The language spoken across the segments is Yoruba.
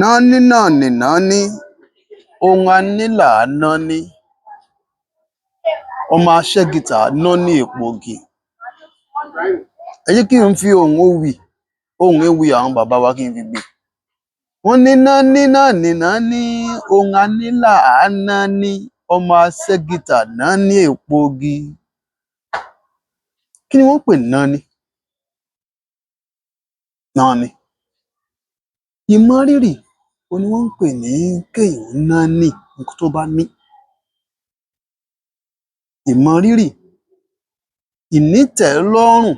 Nání nànì nání, ohun a ní là á nání. Ọmọ aṣẹ́gità nání èpò igi. Ẹ jẹ́ kí n fi ohùn ewì, ohùn ewì àwọn bàbá wa kí n fi gbé e. Wọ́n ní nání nànì nání, ohun a ní là á nání, ọmọ aṣẹ́gità nání èpo igi. Kí ni wọ́n ń pè ní nání? Nání. Ìmọrírì òhun ni wọ́n ń pè ní kéèyàn ó nání nǹkan tó bá ní. Ìmọrírì, ìnítẹ̀ẹ́lọ́rùn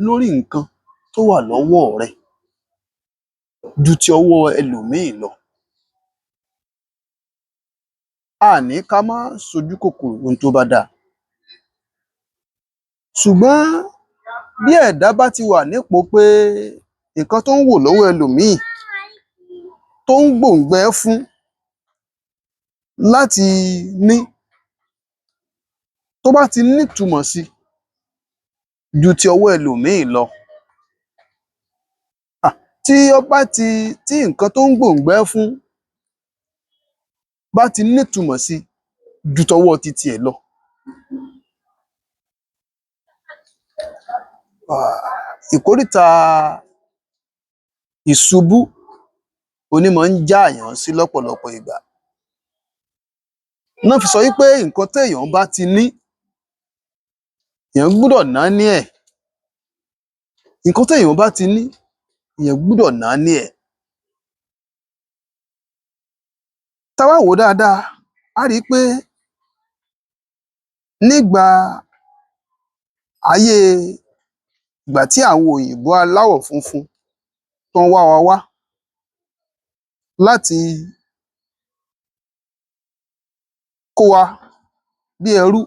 lórí nǹkan tó wà lọ́wọ́ rẹ ju ti ọwọ́ ẹlòmíì lọ. A à ní ká má ṣojúkòkòrò ohun tó bá dáa. Ṣùgbọ́n bí ẹ̀dá bá ti wà nípòó pé nǹkan tó ń wò lọ́wọ́ ẹlòmíì tó ń gbòǹgbẹ fún láti ní, tó bá ti nítumọ̀ sí ju ti ọwọ́ ẹlòmíì lọ, tí ó bá ti, tí nǹkan tó ń gbòǹgbẹ fún bá ti nítumọ̀ sí ju tọwọ́ titiẹ̀ lọ, ìkóríta ìṣubú òhun ní máa ń jáàyàn sí lọ́pọ̀lọpọ̀ ìgbà. Ná fi sọ wí pé nǹkan téèyàn bá ti ní, èèyàn gbúdọ̀ nání ẹ̀. Nǹkan téèyàn bá ti ní, èèyàn gbúdọ̀ nání ẹ̀. Tá a bá wò ó dáadáa, á rí i pé nígbà ayé ìgbà tí àwọn òyìnbó aláwọ̀ funfun tán wá wa wá láti kó wa bí ẹrú,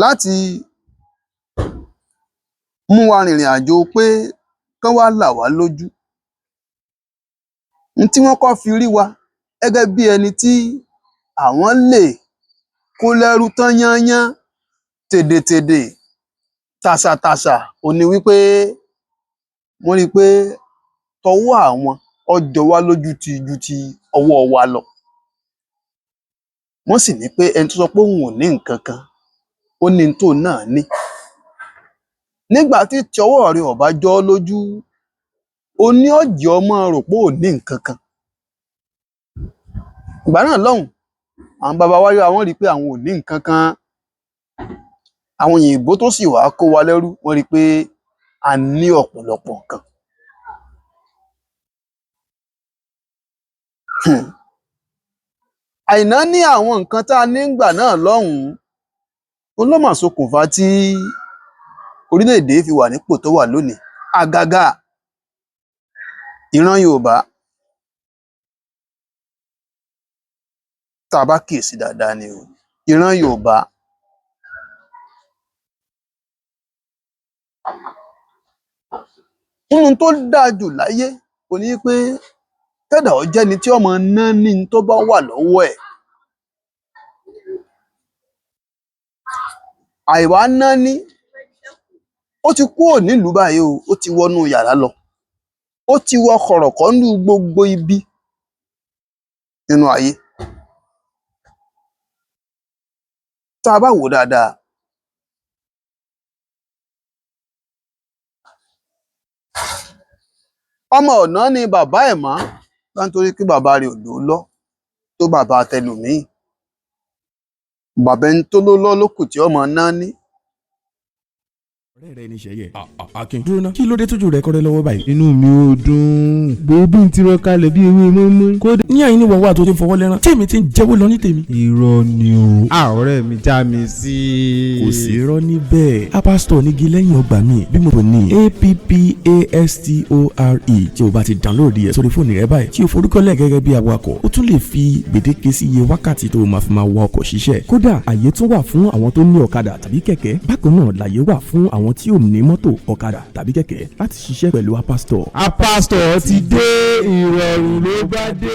láti mú wa rìnrìn àjò pé kán wá là wá lójú. N tí wọ́n kọ́ fi rí wa gẹ́gẹ́ bí ẹni tí àwọn lè kó lẹ́rú tán yányán tèdètèdè, tàṣàtàṣà, òhun ni wí pé wọ́n rí i pé tọwọ́ àwọn ó jọ wá lójú ti ju ti ọwọ́ wa lọ. Wọ́n sì ní pé ẹni tó sọ pé òun ò ní nǹkan kan, ó ní n tóun náà ní. Nígbà tí ti ọwọ́ rẹ ò bá jọ ọ́ lójú, òhun ni ó jẹ́ o máa rò pé oò ní nǹkan kan. Ìgbà náà lọ́hùn, àwọn baba wa ríra wọ́n rí i pé àwọn ò ní nǹkan kan. Àwọn òyìnbó tó sì wá kó wa lẹ́rú, wọ́n rí i pé a ní ọ̀pọ̀lọpọ̀ nǹkan. Àìnání àwọn nǹkan tá a ní ńgbà náà lọ́hùn-ún, òhun ló mà ṣokùnfà tí orílẹ̀-èdè yìí fi wà nípò tó wà lónìí. Àgàgà ìran Yoòbá. Tá a bá kíyèsí dáadáa ni o. Ìran Yoòbá nínú n tó dáa jù láyé òhun ni wí pé kẹ́dàá ó jẹ́ni tí ó máa nání n tó bá wà lọ́wọ́ ẹ̀. Àìwá nání, ó ti kúrò nílùú báyìí o, ó ti wọnú yàrá lọ. Ó ti wọ kọ̀rọ̀kọ́ndú gbogbo ibi nínú ayé. Tá a bá wò ó dáadáa, ọmọ ò nání bàbá ẹ̀ mọ́ bóyá nítorí pé bàbá rẹ̀ ò lówó lọ́wọ́ tó bàbá tẹlòmíì. Bàbá ẹni tó lówó lọ́wọ́ ló kù tí ó máa nání. Ọ̀rẹ́ rẹ ní sẹ́yẹ. Akin, dúró ná, kí ló dé tójú rẹ kọ́rẹ́ lọ́wọ́ báyìí? Inú mi ò dùn. Gbòógì ń tirọ kalẹ̀ bí ewé mọ́mọ́. Kódà. Ní àyín ní wọ́n wà tó ti ń fọwọ́ lẹ́rán tí èmi ti ń jẹ́wọ́ lọ ní tèmi. Irọ́ ni o. A ọ̀rẹ́ mi já mi sí. Kò sí irọ́ níbẹ̀. Apple Store nígi lẹ́yìn ọgbà mi bí mo ní APPASTORE. Tí o bá ti download ẹ̀ sórí fóònù rẹ báyìí, tí o forúkọlẹ̀ gẹ́gẹ́ bí awakọ̀, o tún lè fi gbèdéke sí iye wákàtí tó o máa fi máa wa ọkọ̀ ṣiṣẹ́. Kódà, àyè tún wà fún àwọn tó ní ọ̀kadà tàbí kẹ̀kẹ́. Bákan náà làyè wà fún àwọn àwọn tí ò ní mọ́tò, ọ̀kadà tàbí kẹ̀kẹ́ láti ṣiṣẹ́ pẹ̀lú Apastore. Apastore ti dé, ìrọ̀rùn ló bá dé.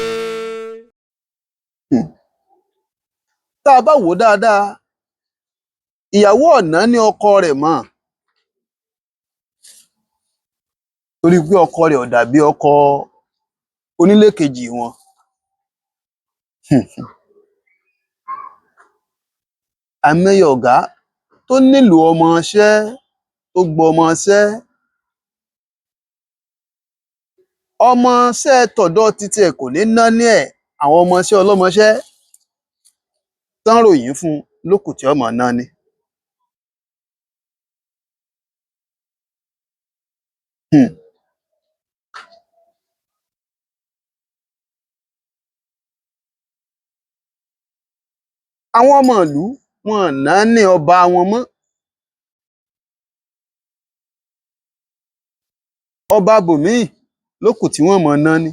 Tá a bá wò ó dáadáa, ìyàwó ọ̀nà ní ọkọ rẹ̀ mọ́, torí pé ọkọ rẹ̀ ò dàbí ọkọ onílé kejì wọn. Àìmọye ọ̀gá tó nílò ọmọọṣẹ́ tó gbọ́ ọmọọṣẹ́, ọmọọṣẹ́ tọ̀dọ̀ titi ẹ̀ kò ní náání ẹ̀, àwọn ọmọọṣẹ́ ọlọ́mọṣẹ́ tán ròyìn fún un ló kù tí ó máa náání. Àwọn ọmọ ìlú wọn ò náání ọba wọn mọ́. Ọba bòmíì ló kù tí wọ́n máa náání.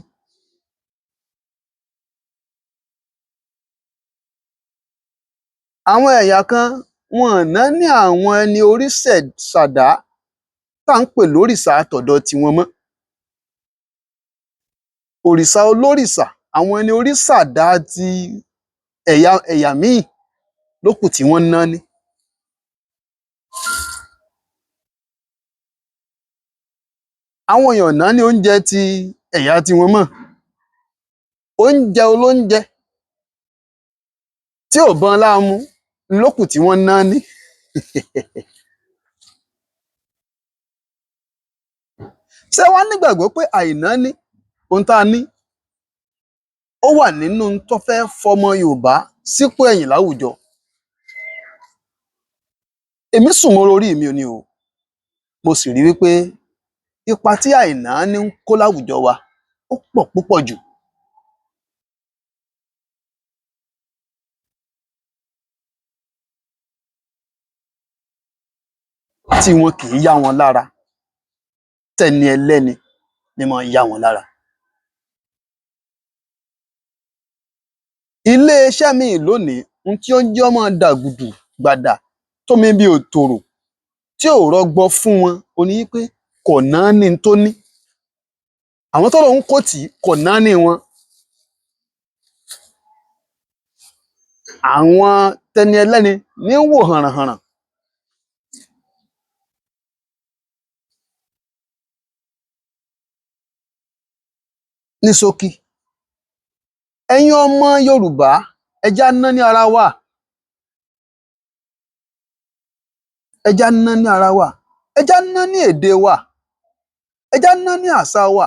Àwọn ẹ̀yà kan wọn ò náání àwọn ẹni orí ṣàdá tá à ń pè lórìṣà tọ̀dọ̀ tiwọn mọ́. Òrìṣà olórìṣà, àwọn ẹni orí ṣàdá ti ẹ̀yà ẹ̀yà míì ló kù tí wọ́n ń náání. Àwọn èèyàn ò náání oúnjẹ ti ẹ̀yà tiwọn mọ́. Oúnjẹ olóúnjẹ tí ò bọ́n láàmú ló kù tí wọ́n ń náání. Ṣé wàá nígbàgbọ́ pé àìnáání ohun tá a ní ó wà nínú ohun tó fẹ́ fọmọ Yorùbá sípò ẹ̀yìn láwùjọ? Èmi sùn mo rorí mi ni o, mo sì rí wípé ipa tí àìnáání ń kó láwùjọ wa ó pọ̀ púpọ̀ jù. Tí wọn kì í yá wọn lára, tẹni ẹlẹ́ni ni máa ń yá wọn lára. Iléeṣẹ́ míì lónìí, ohun tí ó ń jẹ́ ó máa dàgùdù gbàdà tómi bí òtòrò tí ò rọgbọ fún wọn òun ni wípé kò náání n tó ní. Àwọn tọ́lọ́run ń kó tì í kò náání wọn. Àwọn tẹni ẹlẹ́ni ní ń wò hànrànhànràn. Ní ṣókí, ẹ̀yin ọmọ Yorùbá, ẹ jẹ́ á náání ara wa. Ẹ jẹ́ á náání ara wa. Ẹ jẹ́ á náání èdè wa. Ẹ jẹ́ á náání àṣà wa.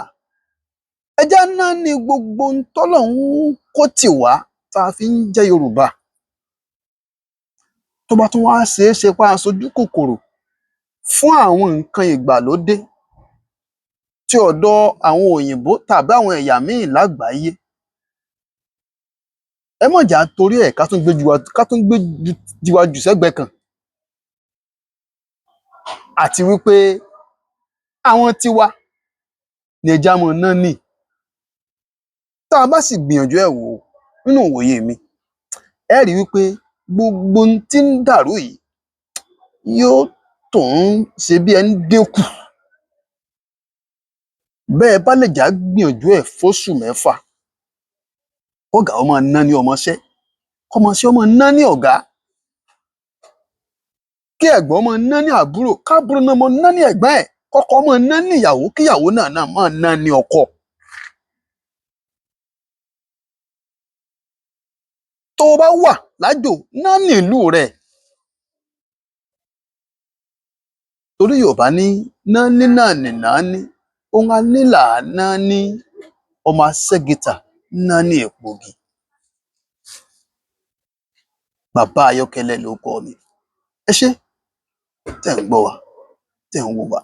Ẹ jẹ́ á náání gbogbo ohun tọ́lọ́run ń kó tì wá tá a fi ń jẹ́ Yorùbá. Tó bá tún wá ṣeé ṣe pá a ṣojú kòkòrò fún àwọn nǹkan ìgbàlódé tí ọ̀dọ̀ àwọn òyìnbó tàbí àwọn ẹ̀yà míì lágbàáyé, ẹ má jẹ́ á torí ẹ̀ ká tún gbé ju wa ká tún gbé ju tiwa jù sẹ́gbẹ̀ẹ́ kan. Àti wípé àwọn tiwa ni ẹ jẹ́ á máa náání. Tá a bá sì gbìyànjú ẹ̀ wò nínú ìwòye mi, ẹ rí wípé gbogbo ohun tí ń dàrú yìí yóò tún ṣe bí ẹní dínkù. Bẹ́ ẹ bá lè jẹ́ á gbìyànjú ẹ̀ fóṣù 6, kọ́gàá ó máa náání ọmọṣẹ́, kọ́mọṣẹ́ ó máa náání ọ̀gá, kí ẹ̀gbọ́n máa náání àbúrò, kábúrò náà máa náání ẹ̀gbọ́n ẹ̀, kọ́kọ máa náání ìyàwó, kíyàwó náà náà máa náání ọkọ. Tó o bá wà lájò, náání ìlú rẹ. Torí Yorùbá ní náání náà nì náání, ohun a ní là á náání, ọmọ aṣẹ́gità náání èpòogi. Bàbá Ayọ́kẹ́lẹ́ lorúkọ mi. Ẹ ṣé tẹ́ ẹ̀ ń gbọ́ wa, tẹ́ ẹ̀ ń wò wá.